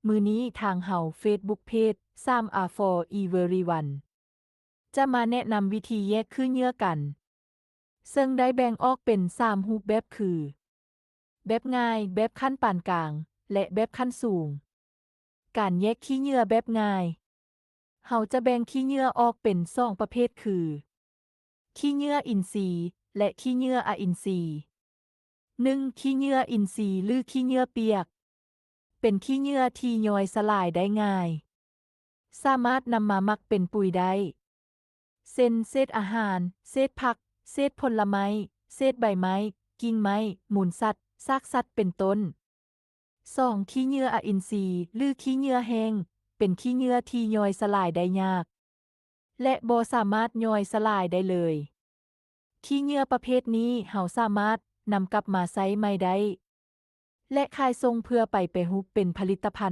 ມື້ນີ້ທາງເຮົາ Facebook Page ສາມ R for Everyone ຈະມາແນະນຳວິທີແຍກຂີ້ເຫຍື້ອກັນ ເຊິ່ງໄດ້ແບ່ງອອກເປັນສາມຮູບແບບຄື ແບບງ່າຍ, ແບບຂັ້ນປານກາງ ແລະ ແບບຂັ້ນສູງ. ການແຍກຂີ້ເຫຍື້ອແບບງ່າຍ. ເຮົາຈະແບ່ງຂີ້ເຫຍື້ອອອກເປັນສອງປະເພດຄື ຂີ້ເຫຍື້ອອິນຊີ ແລະ ຂີ້ເຫຍື້ອອະອິນຊີ. ໜຶ່ງ ຂີ້ເຫຍື້ອອິນຊີ ຫຼື ຂີ້ເຫຍື້ອປຽກ ເປັນຂີ້ເຫຍື້ອທີ່ຍ່ອຍສະຫຼາຍໄດ້ງ່າຍ, ສາມາດນຳມາໝັກເປັນປຸຍໄດ້ ເຊັ່ນ ເສດອາຫານ, ເສດຜັກ, ເສດຜົນລະໄມ້, ເສດໃບໄມ້, ກິ່ງໄມ້, ມູນສັດ, ຊາກສັດ ເປັນຕົ້ນ. ສອງ ຂີ້ເຫຍື້ອອະອິນຊີ ຫຼື ຂີ້ເຫຍື້ອແຫ້ງ ເປັນຂີ້ເຫຍື້ອທີ່ຍ່ອຍສະຫຼາຍໄດ້ຍາກ ແລະ ບໍ່ສາມາດຍ່ອຍສະຫຼາຍໄດ້ເລີຍ. ຂີ້ເຫຍື້ອປະເພດນີ້ເຮົາສາມາດນຳກັບມາໃຊ້ໃໝ່ໄດ້ ແລະ ຂາຍສົ່ງເພື່ອໄປແປຮູບເປັນຜະລິດຕະພັນ